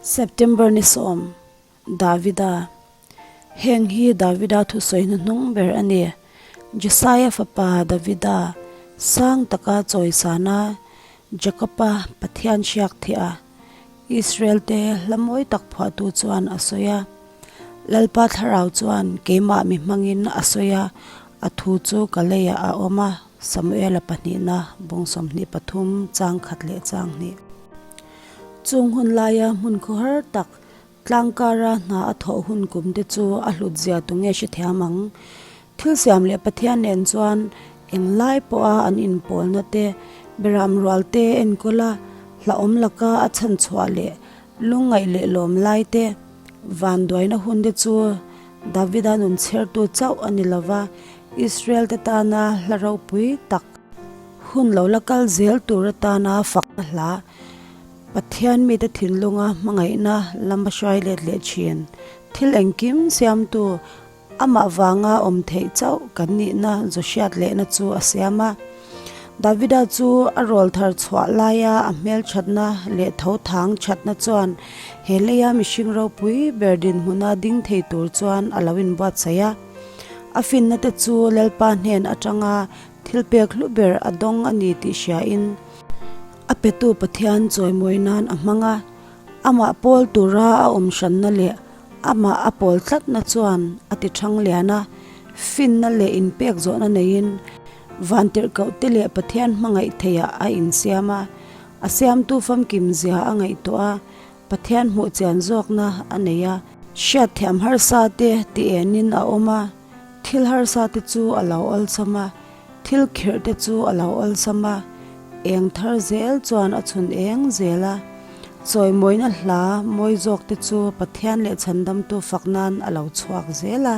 September ni sawm, Davida. Heng hi Davida thusawi hnuhnung ber a ni. Jesaia fapa Davida, sang taka chawisana Jakoba Pathian hriak thih a, Israel te hla mawi tak phuahtu chuan a sawi a. Lalpa thlarau chuan keimah mi hmangin a sawi a, a thu chu ka leiah a awm a, Samuela pahnihna bawng 23 chang khat leh chang hnih. Chung hun laia hmun khawhar tak tlangkara hna a thawh hun kum te chu a hlut zia tu nge hrethiam ang? Thil siam leh Pathian nen chuan englai pawha an inpawlna te, beram rual te enkawl a, hlauhawm laka a chhan chhuah leh lungngaih leh lawm lai te, vanduaina hun te chu Davida nun chhertu chauh a ni lova, Israel te tana hla ropui tak hun lo la kal zel tur atana fakna hla Pathian mite thinlunga hmangaihna lama hruai let leh thin. Thil engkim siamtu amah vanga awm theih chauh kan nihna Joshua lehna chu a siam a. Davida chu a rawl thar chhuah laia a hmel thatna leh tho thang thatna chuan he leia mihring ropui ber dinhmuna ding thei tur chuan a lo inbuatsaih a. A finna te chu Lalpa hnen atanga thil pek hlu ber a dawng a ni tih hriain, A petu Pathian chawimawi nan a hmang a, amah pawl tura a awm hranna leh amah a pawl tlatna chuan a ti thang lian a, finna leh inpek zawhna neiin vantirhkohte leh Pathian hmangaih theiah a insiam a, a siamtu famkim zia a ngaihtuah a, Pathian hmuh chian zawkna a nei a. Hriatthiam harsa te ti enin a awm a, thil harsa te chu a lo awlsam a, Thil khirh te chu a lo awlsam a, eng thar zel chuan a chhun eng zel a. Chawimawina hla mawi zawk te chu Pathian leh chhandamtu fak nan a lo chhuak zel a.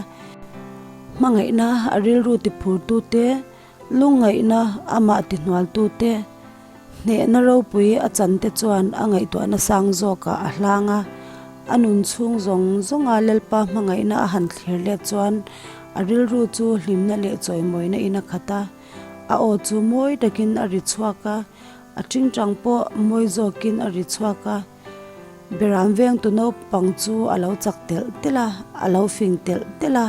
Hmangaihna a rilru tiphurtu te, lungngaihna amah tihnualtu te, hnehna ropui a chan te chuan a ngaihtuahna sang zawkah a hlang a. A nun chhung zawng zawnga Lalpa hmangaihna a han thlir let chuan A rilru chu hlimna leh chawimawina in a khat a, a aw chu mawi takin a ri chhuak a, a tingtang pawh mawi zawkin a ri chhuak a. Beram vengtu naupang chu a lo chak telh telh a, a lo fing telh telh a,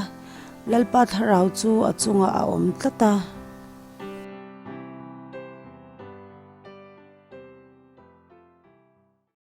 Lalpa thlarau chu a chungah a awm tlat a.